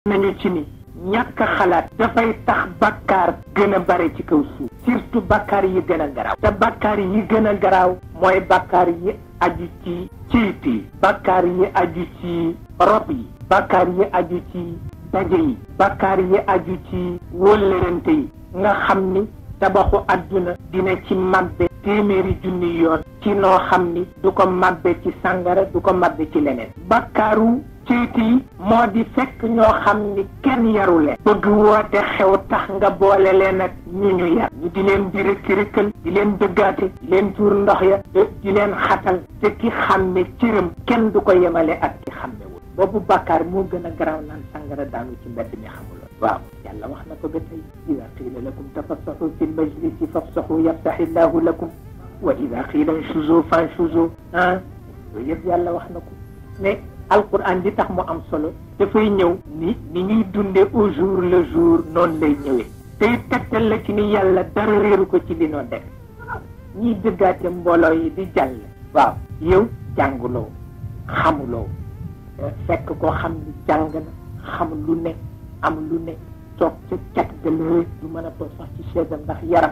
nañu ci ni ñàkk xalaat dafay tax bakkaar gën a bare ci kaw suuf surtout bakkaar yi gën a garaaw te bakkaar yi gën a garaaw mooy bakkaar yi aju ci ciit yi bakkaar yi aju ci rob yi bakkaar yi aju ci daje yi bakkaar yi aju ci wóllërante yi nga xam ni tabaxu àdduna dina ci mabbe téeméeri junni yoon ci noo xam ni du ko mabbe ci sàngara du ko mabbe ci leneen bakkaaru ciiti yi moo di fekk ñoo xam ni kenn yaru leen bëgg woote xew tax nga boole leen ak ñu yar ñu di leen di rëkk-rëkkal di leen dëggaate di leen tuur ndox ya di leen xatal te ki xàmme cëram kenn du ko yemale ak ki xàmmewul boobu bàkkaar moo gën a garaaw naan sàngara daanu ci mbedd mi xamuloon waaw yàlla wax na ko ba tey ida qiila lakum tafassahu fi lmajlisi fafsahu yaftahi llahu lakum wa ida qiila nshuzu fanshuzu yooyu yëpp yàlla wax na ko mais alquran di tax mu am solo dafay ñëw ni ñuy dunde au jour le jour noonu lay ñëwee tey tegtal la ci ni yàlla dara réeru ko ci li noo def ñiy dëggaate mbooloo yi di jàll waaw yow jànguloo xamuloo fekk koo xam ni jàng na xam lu ne am lu ne toog ca cat gëlëre du mën a toog sax ci chaise am ndax yaram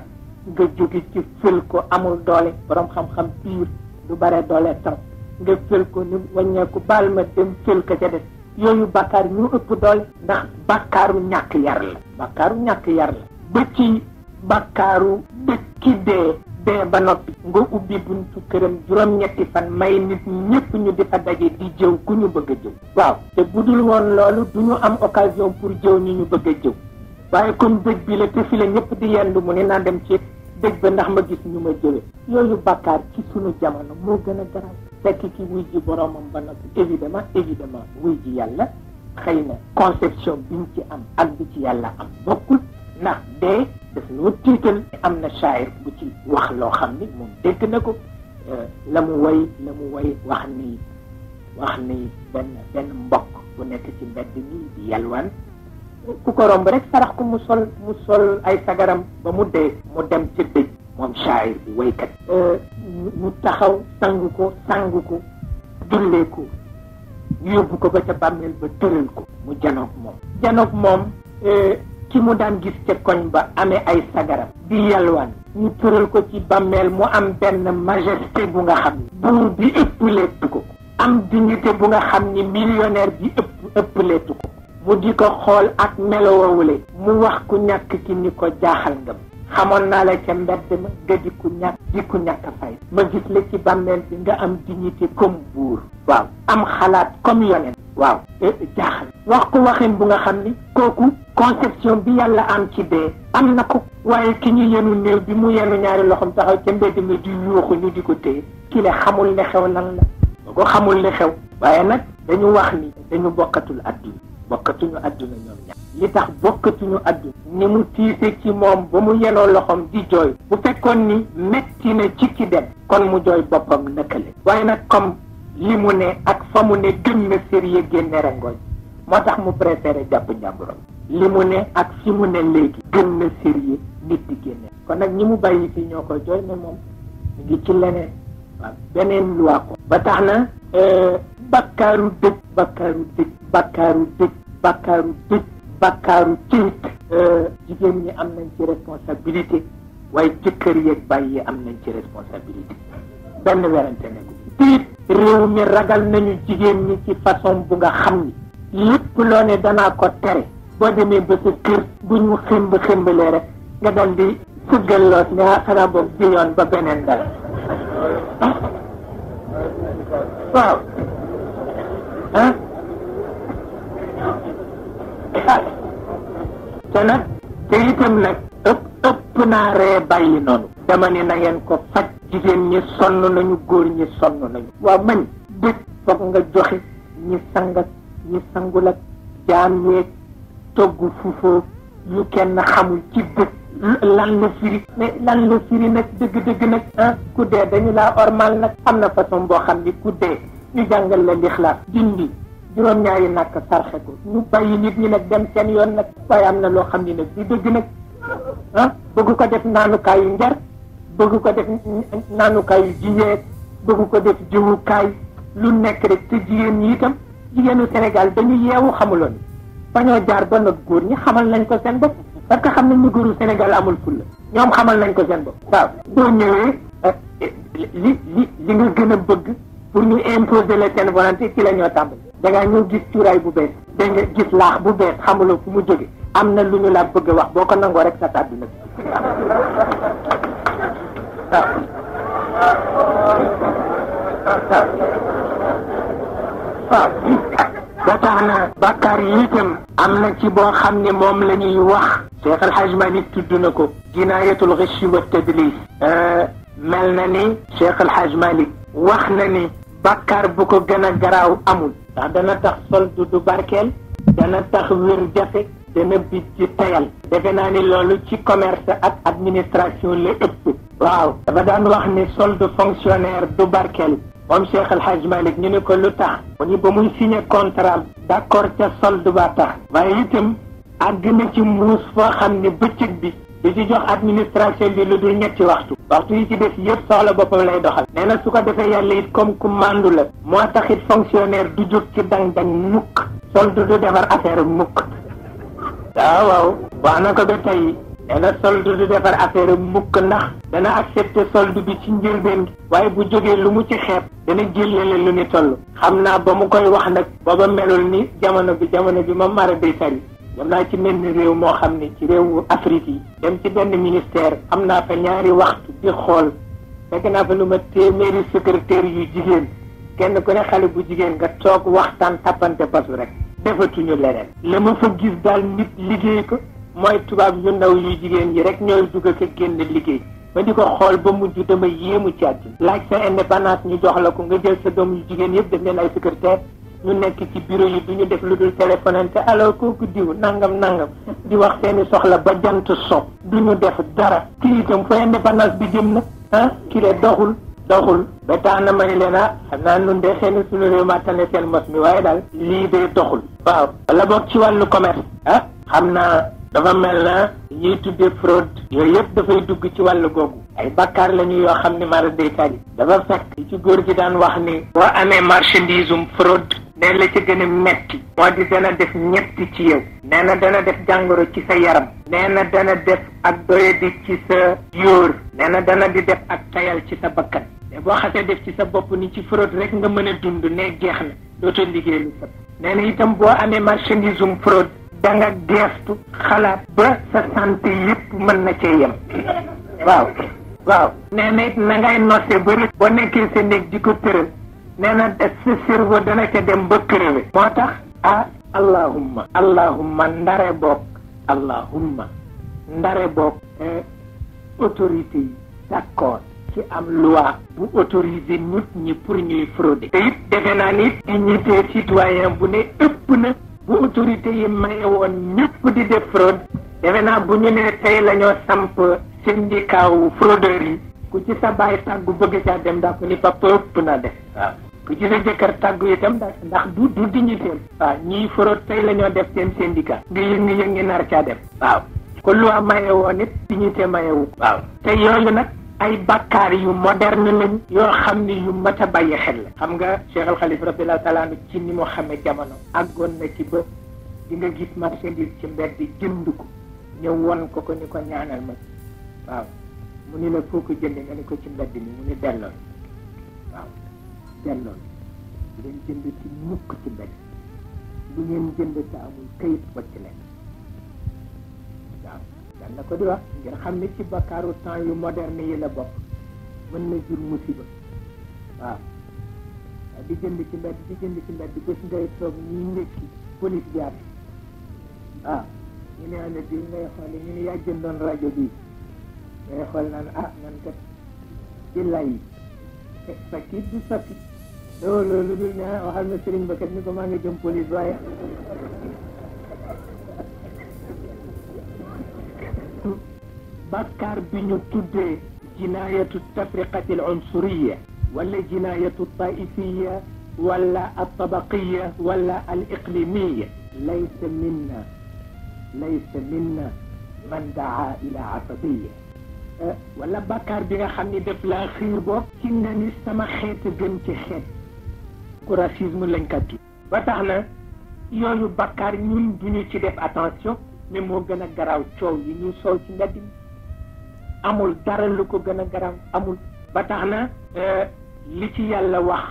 nga jóge ci fël ko amul doole borom xam-xam piir du bare doole trop nga fël ko ni wàññeeku baal ma dem fël ko ca def yooyu bàkkaar ñu ëpp doole ndax bàkkaaru ñàkk yar la bàkkaaru ñàkk yar la ba ci bàkkaaru dëkki dee ba noppi nga ubbi buntu këram juróom-ñetti fan may nit ñëpp ñu di fa daje di jëw ku ñu bëgg a jëw waaw te bu dul woon loolu du ñu am occasion pour jëw ñu bëgg a jëw waaye comme dëj bi la te fi la ñëpp di yendu mu ne naa dem ci dëj ba ndax ma gis ñu ma jëwe yooyu bàkkaar ci sunu jamono moo gën a garaaw fekk ki wuy ji boromam ba noppi évidemment wuy ji yàlla xëy na conception biñ ci am ak bi ci yàlla am bokkul ndax dee daf noo tiital am na shaayir bu ci wax loo xam ni moom dégg na ko la mu way wax ni benn mbokk bu nekk ci mbedd mi di yalwaan ku ko romb rek sarax ko mu sol ay sagaram ba mu dee mu dem ci dëj moom shaayir bi waykat ñu taxaw sang ko jullee ko yóbbu ko ba ca bàmmeel ba tëral ko mu janoog moom ki mu daan gis ca koñ ba amee ay sagaram di yalwaan ñu tëral ko ci bàmmeel mu am benn majesté bu nga xam ni buur bi ëppleetu ko am dignité bu nga xam ni millionnaire bi ëppleetu ko mu di ko xool ak melowawule mu wax ku ñàkk ki ni ko jaaxal nga xamoon naa la ca mbedd ma nga di ku ñàkk fay ma gis la ci bàmmeel bi nga am dignité comme buur waaw am xalaat comme yonent waaw jaaxal wax ko waxin bu nga xam ni kooku conception bi yàlla am ci dee am na ko waaye ki ñu yenu néew bi mu yenu ñaari loxom taxaw ca mbedd mi di yuuxu ñu di ko téye ki le xamul li xew lan la ba ko xamul li xew waaye nag dañu wax ni dañu bokkatuñu adduna ñoom ñaar li tax bokkatuñu adduna ni mu tiise ci moom ba mu yenoo loxom di jooy bu fekkoon ni metti na ci ki dem kon mu jooy boppam nëkkale waaye nag comme li mu ne ak fa mu ne gën na sérieux génne rangooñ moo tax mu préféré jàpp njàmburam li mu ne ak fi mu ne léegi gën na sérieux nit di génne kon nag ñi mu bàyyi fii ñoo koy jooy ne moom mu ngi ci leneen waaw beneen loi ko ba tax na bakkaaru ciit jigéen ñi am nañ ci responsabilité waaye jëkkër yeeg bàyyi yi am nañ ci responsabilité benn werante ne ko tiit réew mi ragal nañu jigéen ñi ci façon bu nga xam ni lépp loo ne danaa ko tere boo demee ba sa kër bu ñu xëmbalee rek nga dal di sëggal loos ne xanaa boobu bi yoon ba beneen dal waaw te nag te itam nag ëpp naa ree bàyyi noonu dama ne na ngeen ko faj jigéen ñi sonn nañu góor ñi sonn nañu waaw man dëkk foog nga joxe ñi sangat ñi sangul ak jaam yeeg togg fufoo yu kenn xamul ci dëkk lan la firi mais lan la firi nag dëgg nag ku dee dañu laa ormal nag am na façon boo xam ni ku dee ñu jàngal la lixlaas dindi juróom-ñaari nakk sarxe ko ñu bàyyi nit ñi nag dem seen yoon nag waaye am na loo xam ni nag di dëgg nag bëgg ko def naanukaayu njar bëgg ko def naanukaayu jiyeeg bëgg ko def jiwukaay lu nekk rek te jigéen ñi itam jigéenu Sénégal dañu yeewu xamuloon bañoo jaar ba nag góor ñi xamal nañ ko seen bopp parce que xam nañ ni góoru Sénégal amul fulla ñoom xamal nañ ko seen bopp waaw boo ñëwee li nga gën a bëgg pour ñu imposer la seen volonté ci la ñoo tàmbali da ngaa ñëw gis cuuraay bu bees da nga gis laax bu bees xamuloo fu mu jóge am na lu ñu la bëgg a wax boo ko nangoo rek sa tàdduna bi waaw ba tax na bàkkaar yi itam am na ci boo xam ne moom la ñuy wax Cheikh El Hadj Malick tudd na ko jinaayatul ghish wa tadlis mel na ni Cheikh El Hadj Malick wax na ni bàkkaar bu ko gën a garaaw amul ndax dana tax soldu du barkeel dana tax wér jafe dana bit ci tayal defe naa ni loolu ci commerce ak administration la ëpp waaw dafa daan wax ni solde fonctionnaire du barkeel moom Cheikh El Hadj Malick ñu ne ko lu tax mu ni ba muy signé contrat d'accord ca solde ba tax waaye itam àgg na ci muus foo xam ne bëccëg bi di ci jox administration bi lu dul ñetti waxtu yi ci def yëpp soxla boppam lay doxal nee na su ko defee yàlla it comme ku mandu la moo tax it fonctionnaire du jóg ci dang-dang mukk solde du defar affaire mukk waaw wax na ko ba tey nee na solde du defar affaire mukk ndax dana accepter solde bi ci njëlbeen gi waaye bu jógee lu mu ci xeeb dana jëlale lu ni toll xam naa ba mu koy wax nag booba melul ni jamono bi ma mara day sari dem naa ci mel ni réew moo xam ne ci réewu Afrique yi dem ci benn ministère am naa fa ñaari waxtu di xool fekk naa fa lu ma téeméeri secrétaire yu jigéen kenn ku ne xale bu jigéen nga toog waxtaan tappante basu rek defatuñu leneen la ma fa gis daal nit liggéey ko mooy tubaab yu ndaw yu jigéen yi rek ñooy dugg ak génn liggéey ma di ko xool ba mujj dama yéemu ci àddina laaj sa indépendance ñu jox la ko nga jël sa doom yu jigéen yëpp def leen ay secrétaire ñu nekk ci bureau yi du ñu def lu dul téléphonante alors kooku diw nangam di wax seeni soxla ba jant so du ñu def dara kii itam fa indépendance bi jëm na kii de doxul ba tax na ma ne leen xam naa nun de xëy na suñu réew maa tane seen mos mi waaye daal lii de doxul waaw wala boog ci wàllu commerce xam naa dafa mel na ñuy tuddee fraude yooyu yëpp dafay dugg ci wàllu googu ay bakkaar la ñu yoo xam ne mara deytaali dafa fekk ci góor gi daan wax ni boo amee marchandise fraude nee la ci gën a metti moo di dana def ñetti ci yow nee na dana def jàngoro ci sa yaram nee na dana def ak doyadi ci sa yóor nee na dana di def ak tayal ci sa bakkan mais boo xasee def ci sa bopp ni ci fraude rek nga mën a dund ne jeex na dootoo liggéey lu sab nee na itam boo amee marchandise fraude da nga geestu xalaat ba sa santé yëpp mën na cee yem waaw nee na it na ngay nose ba rek boo nekkee sa néeg di ko tëral nee na sa cerveau dana ca dem ba crevé moo tax allahumma ndare boog autorité yi d'accord ci am loi bu autorisé nit ñi pour ñuy frauder te it defe naa ni dignité citoyen bu ne ëpp na bu autorité yi maye woon ñëpp di def fraude defe naa bu ñu ne tey la ñoo samp syndicat wu fraudeurs yi ku ci sa baay tàggu bëgg caa dem ndax ku ni papa ëpp na def waaw ku ci sa jëkkër tàggu itam ndax du dignité waaw ñii fraude tey la ñoo def seen syndicat nga yëngi nar caa dem waaw ko lu am maye woon it dignité mayewu waaw te yooyu nag ay bakkaar yu moderne lañ yoo xam ni yu mat a bàyyi xel la xam nga Cheikh Al Khalifa radiyallahu taala anhu ci ni mu xamee jamono àggoon na ci ba di nga gis marchandise ci mbedd jënd ko ñëw won ko ni ko ñaanal ma waaw mu ni la foo ko jënde nga ni ko ci mbedd mi mu ni delloon waaw delloon lu leen jënd ci mukk ci mbedd lu ngeen jënd te amul kayit wacc leen waaw dan na ko di wax ngir xam ne ci bakkaaru temps yu moderne yi la bokk mën na jur musiba waaw di jënd ci mbedd bés ngay toog ñuy ndékki police jaar waaw ñu ne ana di ngay xoole ñu ne yaa jëndoon rajo bi ngay xool naan man kat ci lay sakit du sakit loolu dul ne waxal na sëriñ ba kat ni ko maa ngi jëm police waaye bakkaar bi ñu tuddee jinaayatu tafriqati al unsuriya wala jinaayatu taifiya wala al tabaqiya wala al iqlimiya laysa minna man daa ila asabiya wala bakkaar bi nga xam ni def laa xiir boog ci nga ni sama xeet gën ci xeet ku racisme lañ kat ba tax na yooyu bakkaar ñun duñu ci def attention mais moo gën a garaaw coow yi ñu soow ci mbedd mi amul dara lu ko gën a garaaw amul ba tax na li ci yàlla wax